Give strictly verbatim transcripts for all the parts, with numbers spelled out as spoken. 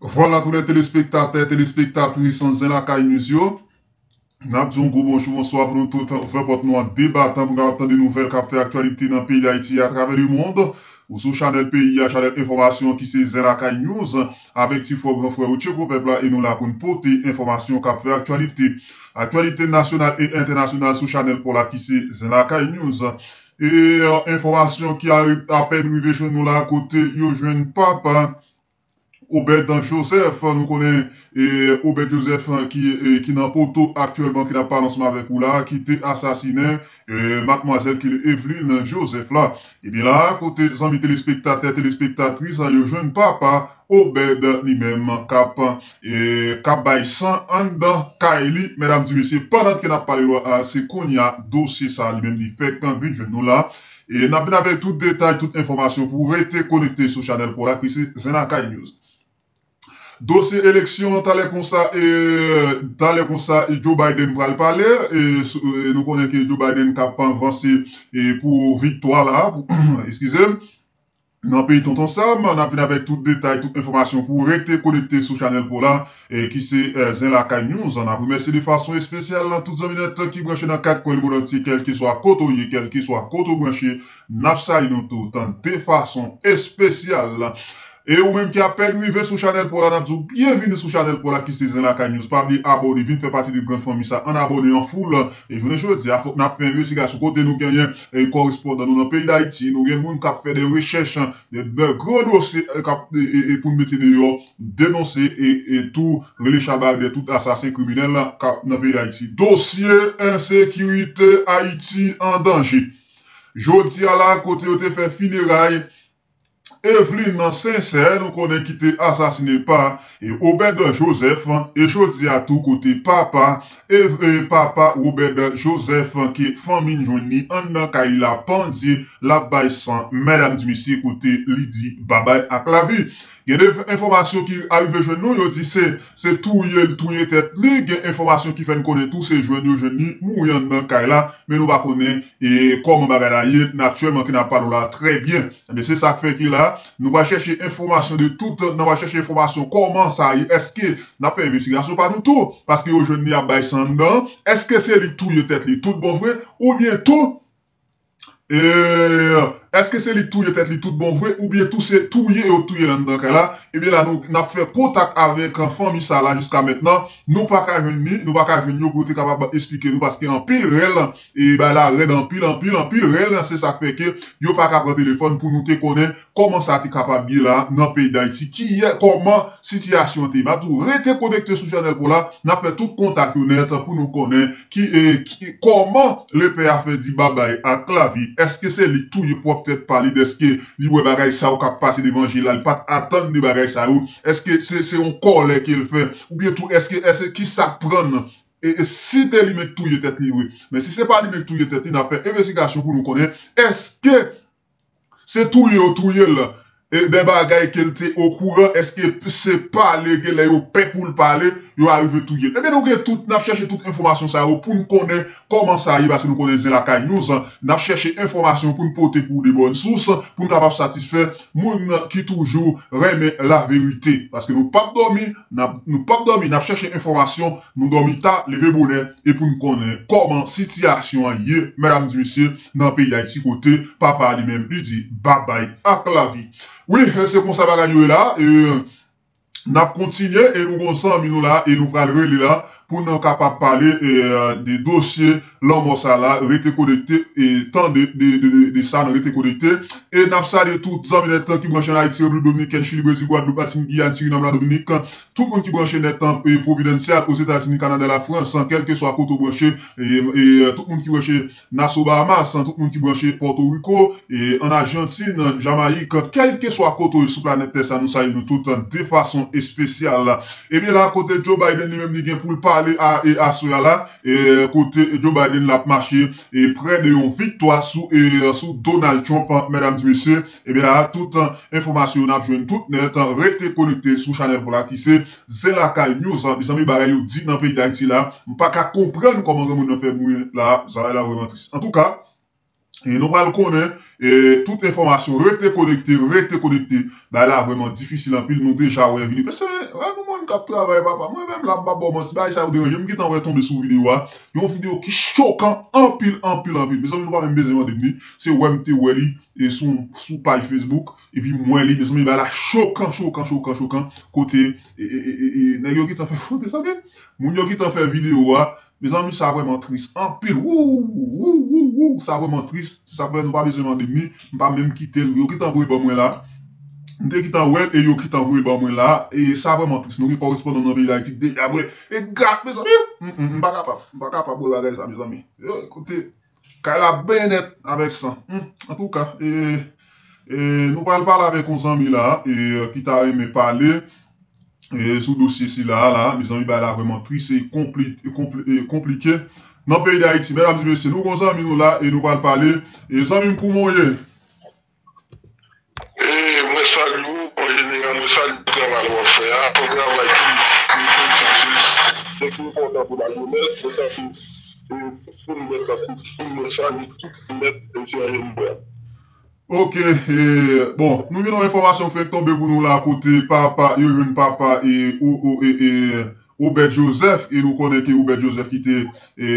Vwala, tout lè telespektatè, telespektatris Zen Lakay News yo. N ap di yon gwo bonjou, bonswa pou nou tout. Ouvè pòt nou an debatan pou n kapab tande nouvèl k ap fè aktyalite nan peyi Dayiti, atravè lemonn. Ou sou chanèl peyi a, chanèl enfòmasyon ki se Zen Lakay News, avèk ti frè gran frè ou Tcheko pèp la, e nou la pou n pote enfòmasyon k ap fè aktyalite. Aktyalite nasyonal e entènasyonal sou chanèl pa w la ki se Zen Lakay News. E euh, enfòmasyon ki a- apèn rive jwenn nou la, kote yo jwenn papa Obed Joseph. Nou konnen e, Obed Joseph ki, e, ki nan poto aktyèlman, ki n ap pale ansanm avèk ou la, ki te asasinen e, madmwazèl ki Eveline Joseph la. Ebyen la, kote zanmi telespektatè, telespektatris, yo jwenn papa Obed li menm k ap e, k ap bay san anndan kay li, medam di mesye, pandan ke n ap pale lwa a, se kounye a dosye sa li menm li fèk vin jwenn nou la. E n ap vin avèk tout detay, tout enfòmasyon pou w rete konekte sou chanèl pa w la ki se Zen Lakay News. Dosye eleksyon, talè konsa, e, talè konsa, e, Joe Biden pral pale, e, sou- e, nou konnen ke Joe Biden k ap vanse e, pou viktwa la, pou, eskize m, nan peyi Tonton Sam, n ap vin avèk tout detay, tout enfòmasyon pou w rete konekte sou chanèl pa w la, e, ki se e, Zen Lakay News. N ap remèsye de fason espesyal tout zanmi nèt ki branche nan kat kwen lemonn antye, kèlkeswa kote w ye, kèlkeswa kote w branche, n ap salye nou tout de fason espesyal. E ou menm ki apèn rive sou chanèl pa w la, n ap di w byenvini sou chanèl pa w la ki se Zen Lakay News. Pa bliye abòne, vin fè pati de gran fanmi sa, ann abòne an foul. E jounen jodi a, fòk n ap fè envestigasyon kote nou genyen e, korespondan nou nan peyi Dayiti, nou gen moun k ap fè de rechèch, de, de gran dosye e, k ap, e, e, e pou n mete deyò, denonse e, e tou rele chalbari de tout asasen kriminèl k ap nan peyi Dayiti. Dosye ensekirite Ayiti an danje. Jodi a la, kote yo te fè fineray Eveline Sincère, nou konnen ki te asasinen pa e Obed Joseph, e jodi a tou kote papa e, e papa Obed Joseph ke fanmi n jwenn li anndan kay li la pandye, l ap bay san, medam di mesye, kote li di babay ak lavi. Gen de enfòmasyon ki arive jwenn nou, yo di se se touye l touye tèt li. Gen enfòmasyon ki fè n konnen tou se jwenn yo jwenn li mouri anndan kay la, men nou pa konnen e kòman bagay la ye aktyèlman ke n ap pale w la trè byen. Ebyen, se sa k fè ke la, nou pral chèche enfòmasyon de tout, nou pral chèche enfòmasyon kòman sa ye, èske n ap fè envestigasyon pa nou tou, paske yo jwenn li ap bay san anndan, èske se li k touye tèt li tout bon vre, oubyen tou, e, èske se li k touye tèt li tout bon vre, oubyen tou se touye yo touye l anndan kay la, ebyen la nou, n ap fè kontak avèk fanmi sa la jiska mentnan, nou pa ka jwenn li, nou pa ka jwenn yo pou yo te kapab esplike nou, paske anpil rèl, e bay la rèd anpil, anpil, anpil rèl, se sa k fè ke yo pa ka pran telefòn pou nou te konnen kòman sa te kapab ye la nan peyi Dayiti, kiyè, kòman sitiyasyon an te ye. M ap di w, rete konekte sou chanèl pa w la, n ap fè tout kontak yo nèt pou nou konnen ki, e, ki, kòman lepè a fè di babay ak lavi. Èske se li k touye pwòp tèt pa li, dèske li wè bagay sa yo k ap pase devan je l la, li pa t atann de bagay sa yo? Èske se, se yon kòlè ke l fè? Oubyen tou, èske, èske ki sa k pran l? E, e si te li menm k touye tèt li vre? Men si se pa li menm k touye tèt li, n ap fè envestigasyon pou nou konnen èske se touye yo touye l, e de bagay ke l te okouran, èske se pale, genlè yo pè pou l pale, yo arive touye l? Ebyen, nou gen tout, n ap chèche tout enfòmasyon sa yo pou n konnen kòman sa ye, paske nou konnen Zen Lakay News, n ap chèche enfòmasyon pou n pote pou de bòn sous, pou n kapab satisfè moun ki toujou renmen laverite. Paske nou p ap dòmi, n ap, nou p ap dòmi, n ap chèche enfòmasyon, nou dòmi ta, leve bonè, e pou n konnen kòman sitiyasyon an ye, medam di mesye, nan peyi Dayiti, kote papa a li menm li di babay ak lavi. Wi, se konsa bagay yo ye la. E, n ap kontinye e nou gon zanmi nou la e nou pral rele la pou nou kapab pale e, de dosye lanmò sa la. Rete konekte e tande de, de, de, de sa, nou rete konekte. E n ap salye tout zanmi nèt ki branche an Ayiti, Repiblik Dominikèn, Chili, Brezil, Gwadloup, Matin, Giyàn, Sirinam, Ladominik, tout moun ki branche nèt an e Providencial, Ozetazini, Kanada, Lafrans, kèlkeswa kote w branche, e, e tout moun ki branche Nassau, Bahamas, tout moun ki branche Pòtoriko, e an Ajantin, Jamayik, kèlkeswa kote w ye sou planèt tè sa, nou salye nou tout de fason espesyal. Ebyen la, kote Joe Biden li menm li gen pou l pale a, e aswè a la, e kote Joe Biden l ap mache e prè de yon viktwa sou, e sou Donald Trump, medam di mesye, ebyen la, tout enfòmasyon yo n ap jwenn tout nèt, rete konekte sou chanèl pa w la ki se Zen Lakay News. Mezanmi, bagay yo di nan peyi Dayiti la, m pa ka konprann kòman granmoun nan fè mouri la, sa la vrèman tris. Antouka, E nou pral konnen e, tout enfòmasyon. Rete konekte, rete konekte. Bagay la vrèman difisil anpil. Nou deja wè videyo. Mesye, wè nou menm k ap travay, papa. Mwen menm la, m pa ba w manti. Bagay sa yo deranje m. M gentan wè tonbe sou videyo a. Yon videyo ki chokan anpil, anpil, anpil. Mezanmi, nou pa menm bezwen mande m li. Se wè m te wè li e sou, sou paj Facebook. Epi m wè li, mezanmi, bagay la chokan, chokan, chokan, chokan. Kote e, e, e, e, e, nèg yo gentan fè, mezanmi, moun yo gentan fè videyo a. Mezanmi, sa vrèman tris anpil. Wou, wou, wou, wou, sa vrèman tris. Se sa k fè nou pa bezwen mande m ni. M pa menm kite l. Yo gentan voye ban mwen la. M te gentan wè l e yo gentan voye ban mwen la. E sa vrèman tris. Nou gen korespondan nan peyi Dayiti ki deja voye. E gad, mezanmi. M, m, m pa kapab. M pa kapab wè bagay sa, mezanmi. Yo, kote, kay la byen nèt avèk san. Hmm, antouka, e, e, nou pral pale avèk yon zanmi la, e, ki ta renmen pale. E, sou dosye sila a la, mezanmi, bagay la vrèman tris e konpli-, e konpli-, e konplike. Nan peyi Dayiti, medam e mesye, nou gon zanmi nou la e nou pral pale. E zanmi m, kouman w ye? E mwen salye w, an jeneral, mwen salye travay w ap fè a. Se yon travay ki, ki, ki, ki, ki, ki enpòtan pou lajenès, mwen salye, e, pou nou mèt la, pou nou mèt salye tout nèt, e, se an jeneral. Ok, e, bon, nou gen yon enfòmasyon k fenk tonbe pou nou la kote papa, yo jwenn papa e, o, o, e, e, Obed Joseph, e nou konnen ke Obed Joseph ki te, e,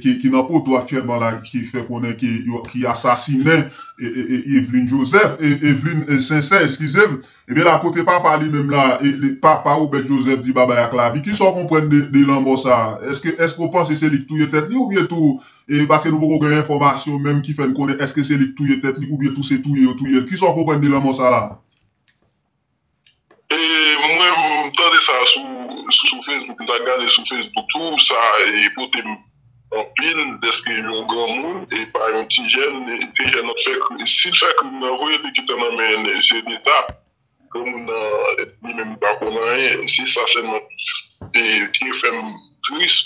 ki, ki nan poto aktyèlman la, ki fè konnen ke yo, ki asasinen e, e, e, Eveline Joseph, e, Eveline e, Sincère, eskize m. Ebyen la, kote papa li menm la, e, li, papa Obed Joseph di babay ak lavi. Kisa w konprann de, de lanmò sa a? Èske, èske w panse se li k touye tèt li oubyen tou E paske nou poko gen enfòmasyon menm ki fè n konnen èske se li k touye tèt li oubyen tou se touye yo touye l. Kisa w konprann de lanmò sa la? E mwen, m tande sa sou, sou, sou Facebook, m ta gade sou Facebook tou, sa e pote m anpil dèske yon granmoun, e pa yon ti jèn, e ti jèn nan fè kri-, si l fè krim nan vre, li gentan nan men se Leta. Granmoun nan, li menm li pa konn anyen. Se sa sèlman e, ki fè m tris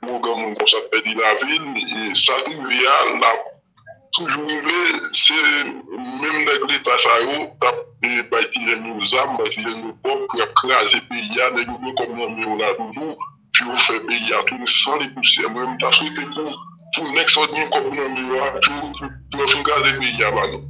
pou yon granmoun konsa pèdi lavi l. E sa k rive a, l ap toujou rive. Se menm nèg Leta sa yo k ap e, bay ti jèn yo zam, bay ti jèn yo kòb pou y ap kraze peyi a. Nèg yo gen kòb nan men yo la toujou. Pou yo fè peyi a tounen san li pousyè. Mwen, m ta swete pou, pou nèg sa yo gen kòb nan men yo a, pou, pou, pou yo fin kraze peyi a ba nou.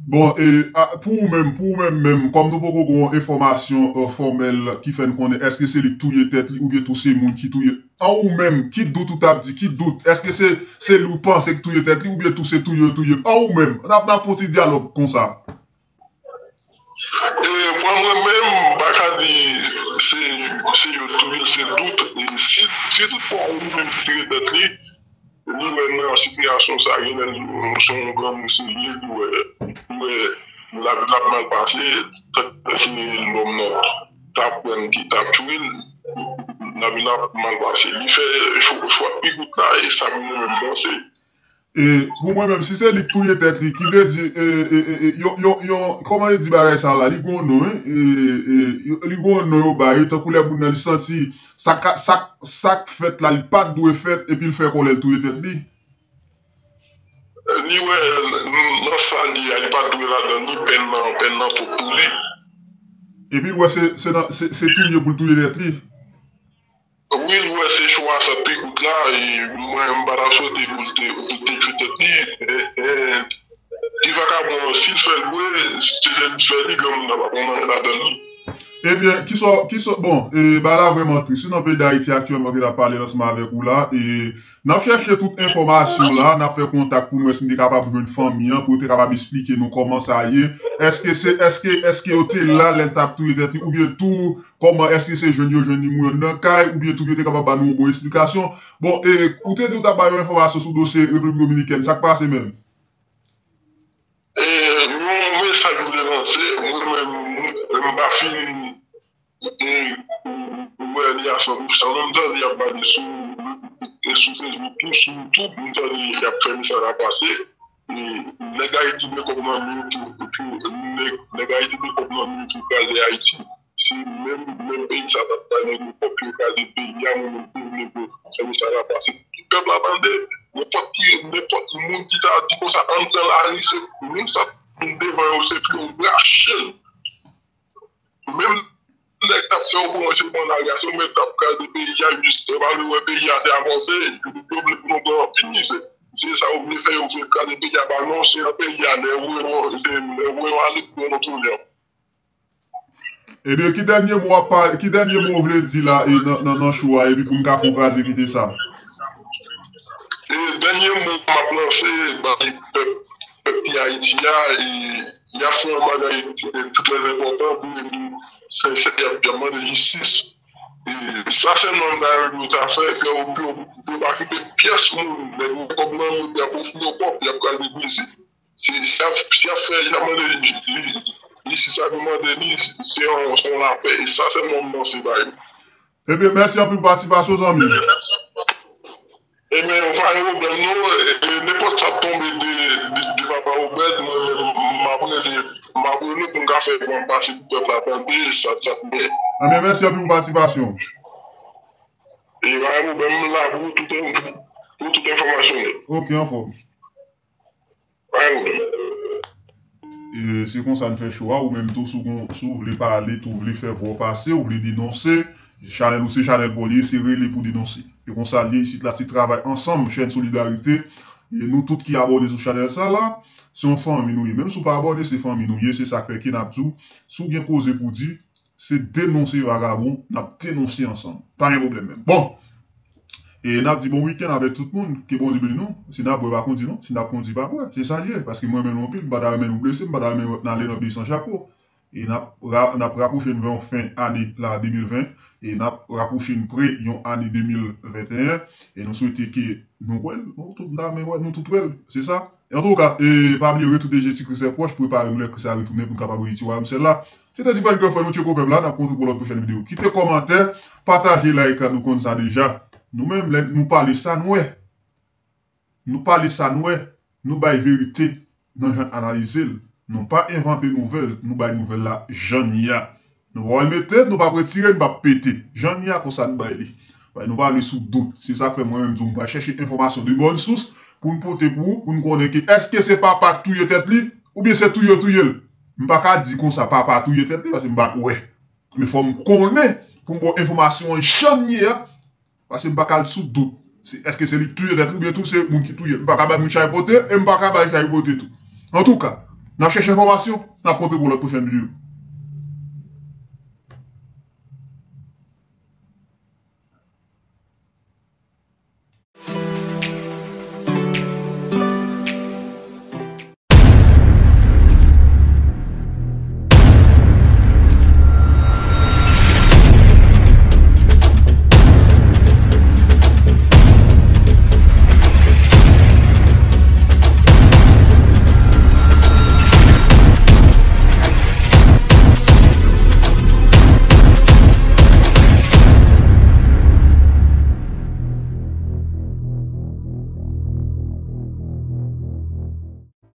Bon, e, a, pou ou menm, pou ou menm, menm, kòm nou poko gen yon enfòmasyon e, fòmèl ki fè n konnen èske se li k touye tèt li oubyen tou se moun ki touye. An ou menm, ki dout ou t ap di, ki dout? Èske se, se li ou panse k touye tèt li oubyen tou se touye yo touye l? An ou menm, n ap, n ap fè yon ti dyalòg konsa. E mwen, mwen menm, m pa ka di se, se yo touye l, se dout. E si, si toutfwa ou menm ki touye tèt li, li wè nan sitiyasyon sa, genlè se yon granmoun serye, li wè, li wè lavi l ap mal pase, tank si lòm nan t ap pran l ki t ap touye l, lavi l ap mal pase. Li fè chwa, chwa pi gout la, e sa mwen menm m panse. E, pou mwen menm, si se li k touye tèt li, ki vle di, e, e, e, e, yon, yon, yon, kòman yo di bagay sa la, li gon non, wi, e, e, yo- li gon non yo ba yo, tankou lè moun nan li santi, sa ka, sa, sa k fèt la, li pa t dwe fèt, epi l fè kòlè l touye tèt li. Li wè nan sa li a, li pa t dwe ladan, ni pèn nan, pèn nan twòp pou li. Epi l wè se, se, nan, se, se touye pou l touye tèt li. Wi, l wè se chwa sa pi gout la, e mwen, m pa ta swete pou l te, pou l te tchwe tèt li. E, e, ti vakabon an, si l fè l vre, se lè l fè li, granmoun nan pa konn anyen ladan li. Ebyen, kisa, kisa, bon, e, bagay la vrèman tris. Wi, nan peyi Dayiti aktyèlman ke n ap pale ansanm avèk ou la, e, n ap chèche tout enfòmasyon la, n ap fè kontak pou n wè si n te kapab jwenn fanmi an, pou yo te kapab esplike nou kòman sa ye. Èske se, èske, èske yo te la lè l t ap touye tèt li, oubyen tou, kòman, èske se jwenn yo jwenn li mouri anndan kay, oubyen tou yo te kapab ba nou yon bon esplikasyon? Bon, e, ou te di ou t ap ba yo enfòmasyon sou dosye Repiblik Dominikèn, sa k pase menm? E, yon mesaj m vle lanse, mwen menm, m pa fin e, wè li a san pou san, non, m tande y ap pale sou, e, sou Facebook tou, sou YouTube, m tande y ap fè mesaj la pase. E, nèg Ayiti gen kòb nan men yo pou, pou, nèg, nèg Ayiti gen kòb nan men yo pou kraze Ayiti. Si menm, menm peyi sa t ap bay nèg yo kòb pou yo kraze peyi a, mwen menm tou, m vle pou fè mesaj la pase pou tout pèp la tande. Nenpòt ki, nenpòt moun ki ta di konsa, ann pran lari, se moun sa vin devan yo, se pou yo rache l. Menm nèg k ap fè yo pran se pran lari a, se yo menm k ap kraze peyi a, jis yo pa vle wè peyi a se avanse, yo vle pou nou pran anpil mizè. se sa yo vle fè, yo vle kraze peyi a ba nou, se nan peyi a, lè yo wè nou, se lè yo wè nou ale, pou yo nou tounen. Ebyen, ki dènye mo w ap pale, ki dènye mo w vle di la e nan, nan, nan show a, epi pou n ka fè yon kraze kite sa? E dènye mo m ap lanse bay pèp, pèp ki Ayiti a, e y ap fè yon bagay, e, trè enpòtan pou yo, sensè, y ap, y ap mande jistis. E sa sèlman m ta renmen yo ta fè, ke yo, yo, yo pa kite pyès moun, nèg yo kòb nan men, y ap ofri yo kòb, y ap kraze brize. Se, si y ap, si y ap fè, y ap mande li, li, li, si sa nou mande li, se yon, se yon lapè. E sa sèlman m panse ba yo. Ebyen, mèsi anpil pou patisipasyon, zanmi. Ebyen, pa gen pwoblèm, non. E, e, nenpòt sa k tonbe de, de, de papa Obèd, mwen menm, m ap rele, m ap rele pou n ka fè pran pase pou pèp la tande, sa, sa t byen. Ebyen, mèsi anpil pou patisipasyon. E pa gen pwoblèm, m la pou tout, pou tout enfòmasyon nèt. Ok, anfòm. Pa gen pwoblèm. E, se konsa n fè show a, ou menm tou, si w gon, si w vle pale, tou vle fè vwa w pase, ou vle denonse, chanèl ou se chanèl pa w li ye, se rele pou denonse. E konsa l ye isit la, se travay ansanm, chèn Solidarite. E nou tout ki abòne sou chanèl sa la, se yon fanmi nou ye. Menm si w pa abòne, se fanmi nou ye, se sa k fè ke n ap di w, si w gen koze pou di, se denonse vagabon, n ap denonse ansanm. Pa gen pwoblèm menm. Bon, e n ap di bon wikenn avèk tout moun, ke Bondye beni nou. Si n ap bwè, pa kondi non, si n ap kondi, pa bwè. Se sa l ye, paske mwen renmen nou anpil, m pa ta renmen nou blese, m pa ta renmen wè n ale nan peyi san chapo. E n ap ra-, n ap rapwoche n vè yon fen ane la de mil ven, e n ap rapwoche n pre yon ane de mil venteyen, e nou swete ke nou wè l, nou tout, n ta renmen wè nou tout wè l, se sa. Antouka, e pa bliye, retour de Jésus-Christ est proche, prepare nou lè Kris la retounen pou n kapab eriti wayòm syèl la. Se te ti frè l, gran frè nou, Tcheko Pèp la, n ap kontre pou lòt pwochèn videyo. Kite kòmantè, pataje, like la, nou konn sa deja. Nou menm, lè nou pale sa n wè. Nou pale sa n wè, nou bay verite nan jan n analize l. Nou pa envante nouvèl, nou bay nouvèl la jan n ye a. Nou pa pral mete, nou p ap retire, nou p ap pete. Jan n ye a, konsa n bay li. Bay nou pale sou dout. Se sa k fè mwen menm di w, m pral chèche enfòmasyon de bòn sous pou n pote pou ou, pou n konnen ke èske se papa k touye tèt li, oubyen se touye touye l. M pa ka di konsa papa touye tèt li, paske m pa t wè. Men fò m konnen pou m ba w enfòmasyon an jan n ye a, paske m pa ka al sou dout. Se, èske se li k touye tèt li oubyen tou se moun ki touye l? M pa ka bay moun chay pote e m pa ka bay chay pote tou. Antouka, n ap chèche enfòmasyon, n ap kontre pou lòt pwochèn videyo.